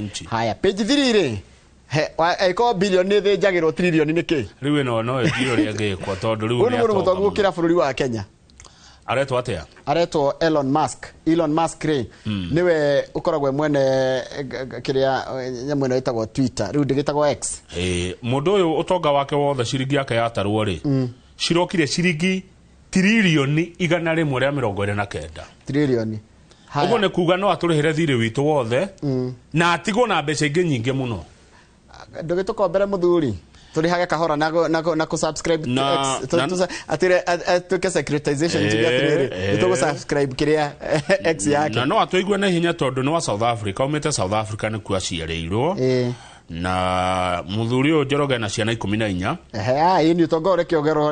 Mwananchi. Haya, page 3 rĩ, angĩkorwo bilioni nĩ thĩnjagĩrwo, trilioni nĩ kĩ? Rĩu ĩno no ĩthiĩ ũrĩa ĩngĩkwo tondũ rĩu Ũyũ nĩ nĩ mũndũ atonga mũtongu mũno. gũkĩra bũrũri wa Kenya. Aretwo atĩa? Aretwo Elon Musk. Elon Musk rĩ, nĩwe ũkoragwo e mwene kĩrĩa nyamũ ĩno ĩtagwo Twitter, rĩu ndĩgĩtagwo X. Ĩĩ, mũndũ ũyũ ũtonga wake wothe ciringi yake yatarwo rĩ, cirokire ciringi tiririoni 129. Trilioni. Haya. Ũguo nĩ kuga no atũrĩhĩre thirĩ witũ wothe na atigwo na mbeca ingĩ nyingĩ mũno. Ndũgĩtũkombere, mũthuri, tũrĩhage kahora na kũ-subscribe to X, atĩrĩ twĩke securitization, tuge atĩrĩrĩ, nĩ tũgũ-subscribe kĩrĩa X yake. Na no atũigue na hinya tondũ nĩ wa South Africa, aumĩte South Africa, nĩkuo aciarĩirwo. Na mũthuri ũyũ Njoroge na ciana 14. Ehe, ĩĩ, nĩ ũtonga ũrĩa kĩogero,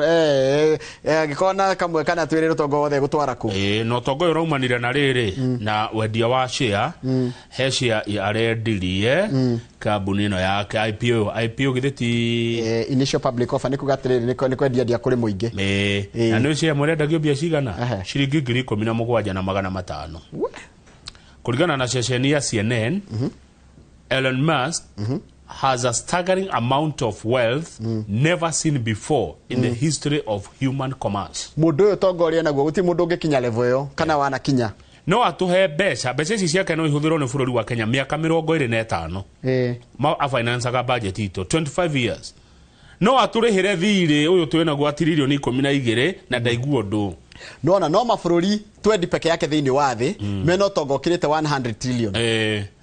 angĩkorwo na kamwe kana twĩrĩ, ũtonga wothe gũtwara kũ? Ĩĩ, na ũtonga ũyũ ũraumanire na rĩrĩ na wendia wa share, he share arendirie kambuni ĩno yake IPO. IPO githĩ ti Initial public offer, nĩ kuga atĩrĩrĩ, nĩ kwendia ndia kũrĩ mũingĩ. Ĩĩ, na nĩ share ĩmwe ĩrendagio mbia cigana? Ciringi 17,500. Kũringana na ceceni ya CNN, Elon Musk has a staggering amount of wealth never seen before in the history of human commerce. Mũndũ ũyũ ũtonga ũrĩa naguo, gũtirĩ mũndũ ũngĩkinya level ĩyo kana wanakinya. No atũhe mbeca, mbeca ici ciake no ihũthĩrwo nĩ bũrũri wa Kenya mĩaka 25. Ma afinancaga budget itũ 25 years. No atũrĩhĩre thirĩ ũyũ twĩ naguo wa tiririoni 12 na ndaigua ũndũ. Nona no mabũrũri 20 peke yake thĩinĩ wa thĩ mena ũtonga ũkĩrĩte 100 trillion.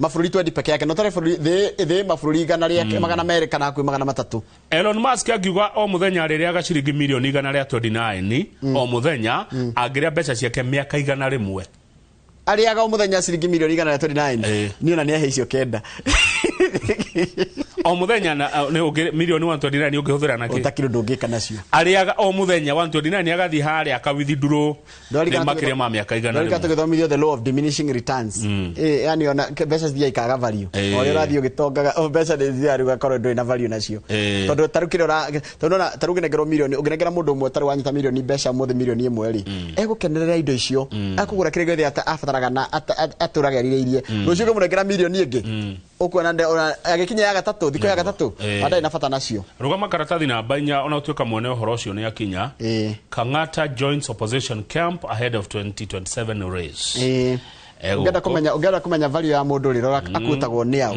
Mabũrũri 20 peke yake, no tarĩ bũrũri thĩ mabũrũri igana rĩa 200 kana hakuhĩ 300. Elon Musk angiuga o mũthenya arĩrĩaga ciringi mirioni 129 o mũthenya, angĩrĩa mbeca ciake mĩaka 100. Arĩaga o mũthenya ciringi mirioni 129? Ĩĩ. Niĩ ona nĩ ahe icio kenda. O mũthenya na nĩ mirioni 129 ũngĩhũthĩra na kĩ? Ũtakĩrĩ ũndũ ũngĩka nacio. Arĩaga o mũthenya 129, agathiĩ harĩa akawithdraw, nĩ makĩria ma mĩaka igana Ndarika rĩmwe. Tũgĩthomithio the law of diminishing returns. Yani ona mbeca cithiaga ikaga value. O ũrĩa ũrathiĩ ũgĩtongaga, o mbeca nĩ ithiaga rĩu ũgakorwo ndũrĩ na value nacio. Tondũ tarĩu kĩrĩa tondũ ona tarĩu ũngĩnengerwo mirioni, ũngĩnengera mũndũ ũmwe, tarĩu wanyita mirioni mbeca ũmũthĩ, mirioni 1 rĩ, egũkenerera indo icio, akũgũra kĩrĩa gĩothe abataraga na atũraga erirĩirie. Rũciũ ũngĩmũnengera mirioni ĩngĩ, ũkuona agĩkinya ya gatatũ, thikũ ya gatatũ, ndarĩ na bata nacio. Rũgama karatathi namba 4, ona ũtuĩka mwene ũhoro ũcio nĩ akinya. Kang'ata joins opposition camp ahead of 2027 race. Ũngĩenda Egũkũ. kũmenya, ũngĩenda kũmenya value ya mũndũ rĩ, rora akuĩtagwo nĩ aũ.